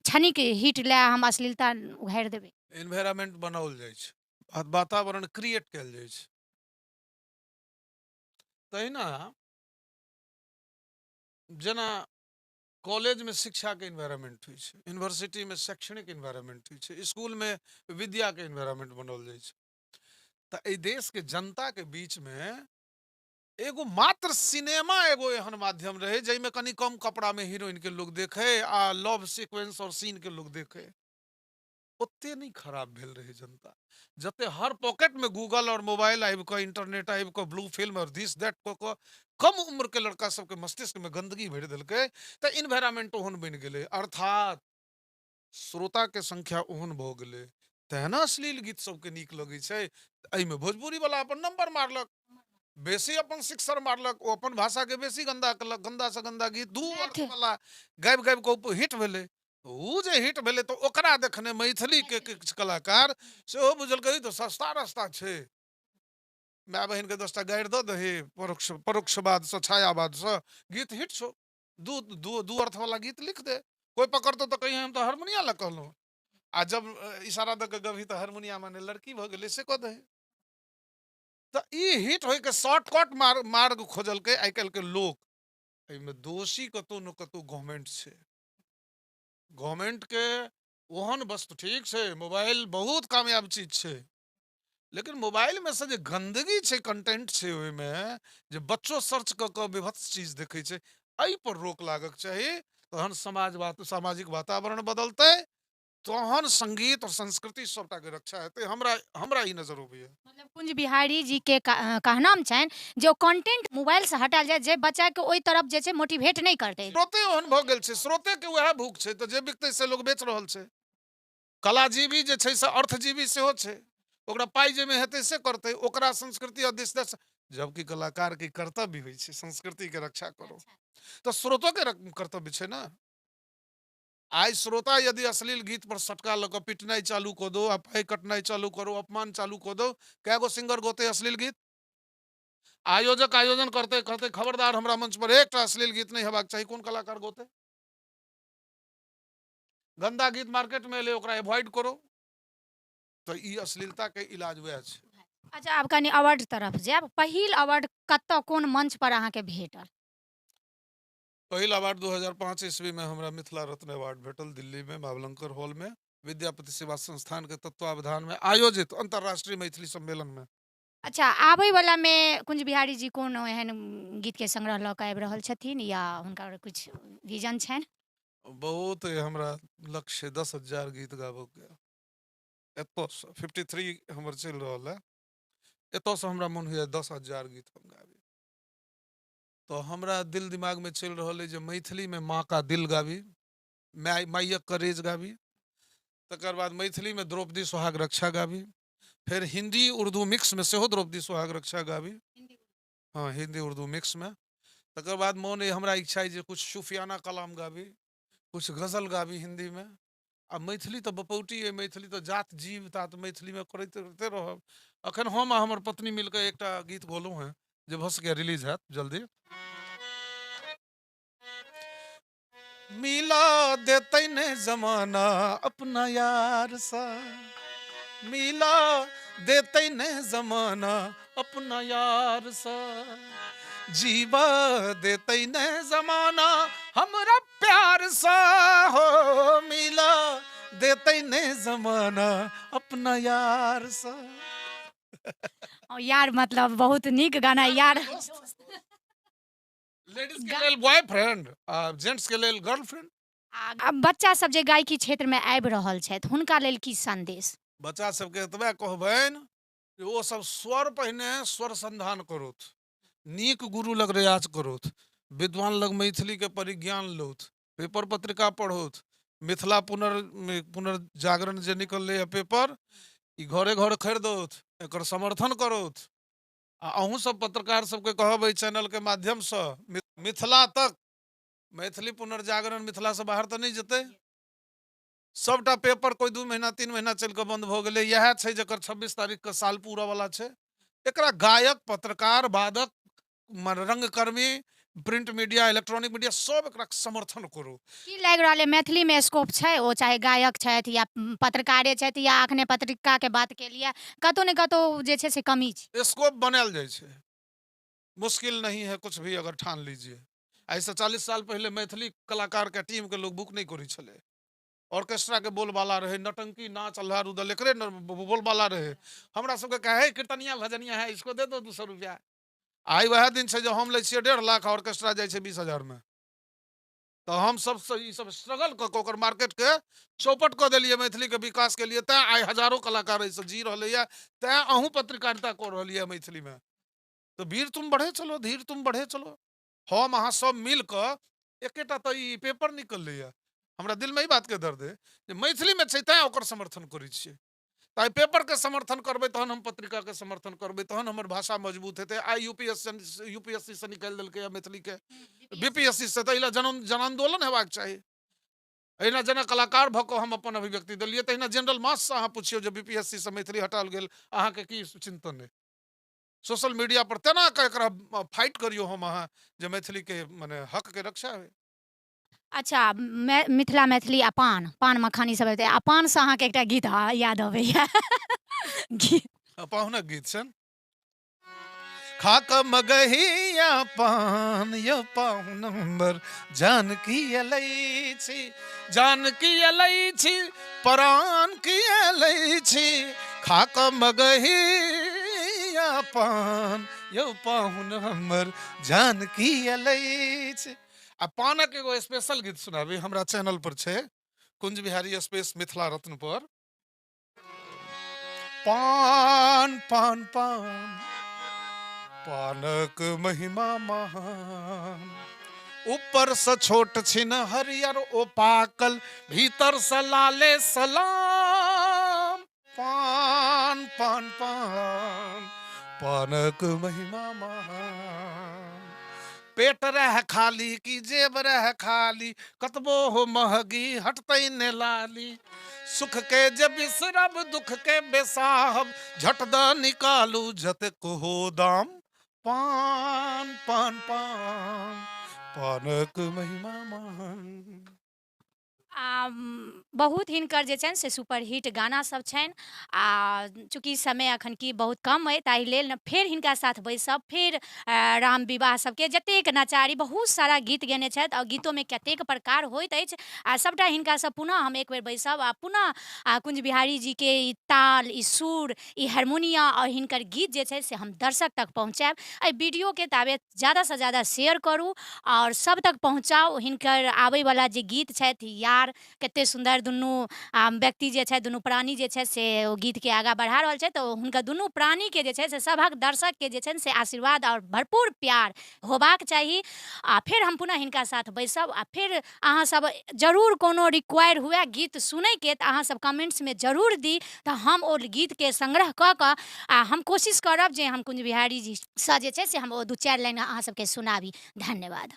क्षणिक हिट लए हम अश्लीलता उघारि देबै। एनवायरनमेंट बनाओल जाइ छै, वातावरण क्रिएट कयल जाइ छै। तहिना जेना कॉलेजमे शिक्षाके इन्वायरमेंट होइ छै, यूनिवर्सिटीमे शैक्षणिक इन्वायरमेंट होइ छै, स्कूलमे विद्याके इन्वायरमेंट बनाओल जाइ छै, तऽ एहि देशके जनताके बीचमे एगो मात्र सिनेमा एगो एहन माध्यम रहै जाहिमे कनि कम कपड़ामे हीरोइनके लोक देखै आ लव सिक्वेंस आओर सीनके लोक देखै। ओते नहि खराब भेल रहै जनता, जते हर पॉकेटमे गूगल आओर मोबाइल आबि कऽ, इंटरनेट आबि कऽ, ब्लू फिल्म आओर दिस that कऽ कऽ कम उम्रके लड़का सबके मस्तिष्कमे गन्दगी भरि देलकै, तऽ इन्वायरमेंट ओहन बनि गेलै, अर्थात श्रोताके संख्या ओहन भऽ गेलै, तेँ ने अश्लील गीत सबके नीक लगै छै। एहिमे भोजपुरी वाला अपन नंबर मारलक, बेसी अपन सिक्सर मारलक, ओ अपन भाषाके बेसी गन्दा केलक, गन्दासँ गन्दा गीत दू अर्थ वाला गाबि गाबि कऽ हिट भेलै। ओ जे हिट भेलै तऽ ओकरा देखने मैथिलीके किछु कलाकार सेहो बुझलकै तऽ सस्ता रास्ता छै, माय बहिनके 10टा गारि दऽ दही परोक्षवादसँ, छायावादसँ, गीत हिट छौ, दू दू दू अर्थवला गीत लिख दे, कोइ पकड़तौ तऽ कहियै हम तऽ हारमोनिया लए कहलहुँ, आ जब इशारा दऽ कऽ गबही तऽ हारमोनिया माने लड़की भऽ गेलै, से कऽ दही। तऽ ई हिट होइके शॉर्टकट मार्ग खोजलकै आइ काल्हिके लोक। एहिमे दोषी कतहु ने कतहु गवर्नमेंट छै। गवर्नमेंटके ओहन वस्तु ठीक छै, मोबाइल बहुत कामयाब चीज छै, लेकिन मोबाइलमे से जे गन्दगी छै, कंटेंट छै ओहिमे, जे बच्चो सर्च कऽ कऽ विभत्स चीज देखै छै, एहिपर रोक लागक चाही। तहन समाजवाद, सामाजिक वातावरण बदलतै, तहन संगीत और संस्कृति सबटाके रक्षा हेतै। हमरा हमरा ई नजर अबैया। मतलब कुंज बिहारी जी के कहनाम छनि जे ओ कंटेंट मोबाइल से हटायल जाय, जे बच्चा के ओहि तरफ जे छै मोटिवेट नहि करतै। स्रोते ओहन भऽ गेल छै, स्रोते के वएह भूख छै, तऽ जे बिकतै से लोक बेच रहल छै। कलाजीवी जे छै से अर्थजीवी सेहो छै, ओकरा पाइ जाहिमे हेतै से करतै, ओकरा संस्कृति और दिस दस, जबकि कलाकार के कर्तव्य होइ छै संस्कृति के रक्षा करो, तऽ स्रोतो के कर्तव्य छै ने। आइ श्रोता यदि अश्लील गीत पर सटका लऽ कऽ पिटनाइ चालू कऽ दो, आ पाइ कटनाइ चालू करू, अपमान चालू कऽ दो, कए गो सिंगर गोतै अश्लील गीत? आयोजक आयोजन करतै, कहतै खबरदार हमरा मंच पर एकटा अश्लील गीत नहि हेबाक चाही, कोन कलाकार गोतै? गंदा गीत मार्केट में एलै, ओकरा एवॉइड करो, तऽ ई अश्लीलता के इलाज वएह छै। अच्छा, आब कनि अवार्ड तरफ जायब। पहिल अवार्ड कतऽ, कोन मंच पर अहाँके भेटल? पहिल अवार्ड 2005 ईस्वी में हमरा मिथिला रत्न अवार्ड भेटल दिल्ली में मावलंकर हॉल में, विद्यापति सेवा संस्थान के तत्वावधान में आयोजित अंतर्राष्ट्रीय मैथिली सम्मेलन में। अच्छा, आबै वाला में कुंज बिहारी जी कोन एहन गीत के संग्रह लऽ कऽ आबि रहल छथिन या हुनका किछु विजन छनि? बहुत हमरा लक्ष्य 10,000 गीत गाबऽ के, एतऽसँ 53 हमर चलि रहल है, एतऽसँ हमरा मोन होइए 10,000 गीत हम गाबी। तऽ हमरा दिल दिमागमे चलि रहल अइ जे मैथिलीमे माँ का दिल गाबी, माय माइयक करेज गाबी, तकर बाद मैथिलीमे द्रौपदी सोहाग रक्षा गाबी, फेर हिन्दी उर्दू मिक्समे सेहो द्रौपदी सोहाग रक्षा गाबी, हँ हिन्दी उर्दू मिक्समे। तकर बाद मोन अइ, हमरा इच्छा अइ जे किछु सूफियाना कलाम गाबी, किछु गजल गाबी हिन्दीमे। आ मैथिली तऽ बपौटी अइ, मैथिली तऽ जात जीव तात मैथिलीमे करैत रहिते रहब। अखन हम आ हमर पत्नी मिलके एकटा गीत गौलहुँ हेँ जे भऽ सकैए रिलीज हैत जल्दी। मिला देतै ने जमाना अपना यार सा, मिला देतै ने जमाना अपना यार सा, जीवा देतै ने जमाना हमरा प्यार सा, हो मिला देतै ने जमाना अपना यार सा। यार मतलब बहुत नीक गाना यार। लेडीज के लेल बॉयफ्रेंड आ जेंट्स के लेल गर्लफ्रेंड। आ बच्चा सब जे गायकी क्षेत्र में आबि रहल छथि हुनका लेल की संदेश? बच्चा सबके एतबे कहबनि जे ओ सब स्वर पहिने स्वर संधान करथु, नीक गुरु लग रियाज करथु, विद्वान लग मैथिली के परिज्ञान लौथ, पेपर पत्रिका पढ़ौथ, मिथिला पुनर्जागरण जे निकललै है पेपर, ई घरे घर खरीदौथ, एकर समर्थन करौथ। आ अहूँ सब पत्रकार सबके कहब एहि चैनल के माध्यमसँ मिथिला तक मैथिली पुनर्जागरण मिथिला से बाहर तऽ नहि जेतै। सबटा पेपर कोइ 2 महीना 3 महीना चलि कऽ बंद भऽ गेलै। इएह छै जकर 26 तारीख के साल पूरा वाला छै। एकरा गायक, पत्रकार, वादक, रंगकर्मी, प्रिंट मीडिया, इलेक्ट्रॉनिक मीडिया सब एकरा समर्थन करू। की लागि रहल अइ मैथिलीमे स्कोप छै? ओ चाहे गायक छथि या पत्रकारे छथि या अखने पत्रिकाके बात केलियै, कतहु ने कतहु जे छै से कमी छै। स्कोप बनायल जाइ छै, मुश्किल नहीं है कुछ भी अगर ठान लीजिए। आइसँ 40 साल पहिले मैथिली कलाकारके टीमके लोक बुक नहि करै छलै। ऑर्केस्ट्राके बोलबाला रहै, नटंकी नाच अल्हा रुदल एकरे बोलबाला रहै। हमरा सबके कहै कीर्तनिया भजनिया है, इसको दे दो 200 रुपया। आइ वएह दिन छै जे हम लै छियै 1.5 लाख, ऑर्केस्ट्रा जाइ छै 20,000 मे। तऽ हम सब ई सब स्ट्रगल कऽ कऽ ओकर मार्केटके चौपट कऽ देलियै मैथिलीके विकासके लिए। तैँ आइ हजारो कलाकार एहिसँ जी रहलैए, तैँ अहूँ पत्रकारिता कऽ रहलियै मैथिलीमे। तऽ वीर तुम बढ़े चलो, धीर तुम बढ़े चलो। हम अहाँ सब मिल कऽ एकेटा तऽ ई पेपर निकललैए। हमरा दिलमे ई बातके दर्द अइ जे मैथिलीमे छै तैँ ओकर समर्थन करै छियै। तऽ एहि पेपरके समर्थन करबै तहन हम पत्रिकाके समर्थन करबै, तहन हमर भाषा मजबूत हेतै। आइ यूपीएससी से निकालि देलकैए मैथिलीके, बीपीएससी से, तऽ एहि लए जनान्दोलन हेबाक चाही। एहिना जेना कलाकार भऽ कऽ हम अपन अभिव्यक्ति देलियै, तहिना जनरल माससँ अहाँ पुछियौ जे बीपीएससी से मैथिली हटाओल गेल, अहाँके की चिन्तन अइ? सोशल मीडिया पर तेना कऽ एकरा फाइट करियौ हम अहाँ जे मैथिलीके मने हकके रक्षा होइ। अच्छा, मिथिला मैथिली आ पान पान मखान ई सब हेतै। आ पानसँ अहाँके एकटा गीत याद अबैया गीत? पाहुनक गीत छनि। खा कऽ मगहिया पान यौ पाहुन हमर जानकी अलै छी, जानकी अलै छी, परान की अलै छी। खा कऽ मगहिया पान यौ पाहुन हमर जानकी अलै छी। आ पानक एगो स्पेशल गीत सुनाबी, हमरा चैनल पर छै, कुंज बिहारी स्पेस मिथिला रत्न पर। पान पान पान पानक महिमा महान, ऊपर से छोट छिन हरियर ओ पाकल, भीतर से लाले सलाम। पान पान पान पानक महिमा महान, पेट रह खाली की जेब रह खाली, कतबो हो महगी हटतै ने लाली। सुख के जे बिसरब दुख के बेसाहब, झट द निकालू जतेक हो दाम। पान पान पान पानक महिमा महान। आ बहुत हिनकर जे छनि से सुपरहिट गाना सब छनि। आ चूँकि समय अखन की बहुत कम अइ, ताहि लेल ने फेर हिनका साथ बैसब, फेर राम विवाह सबके जतेक नचारी बहुत सारा गीत गेने छथि आओर गीतोमे कतेक प्रकार होइत अछि, आ सबटा हिनकासँ पुनः हम एक बेर बैसब आ पुनः कुंज बिहारी जीके ई ताल, ई सुर, ई हारमोनिया आओर हिनकर गीत जे छै से हम दर्शक तक पहुँचायब। एहि वीडियोके ताबे ज्यादासँ ज्यादा शेयर करू आओर सब तक पहुँचाउ। हिनकर आबैवला जे गीत छथि यार कते सुन्दर दुनू व्यक्ति जे छथि, दुनू प्राणी जे छथि से ओ गीतके आगाँ बढ़ा रहल छथि। तऽ हुनकर दुनू प्राणीके जे छै से सभक दर्शकके जे छनि से आशीर्वाद आओर भरपूर प्यार होबाक चाही। आ फेर हम पुनः हिनका साथ बैसब आ फेर अहाँ सब जरूर कोनो रिक्वायर हुए गीत सुनैके तऽ अहाँ सब कमेंट्समे जरूर दी, तऽ हम ओ गीतके संग्रह कऽ कऽ आ हम कोशिश करब जे हम कुंज बिहारी जीसँ जे छै से हम ओ 2-4 लाइन अहाँ सबके सुनाबी। धन्यवाद।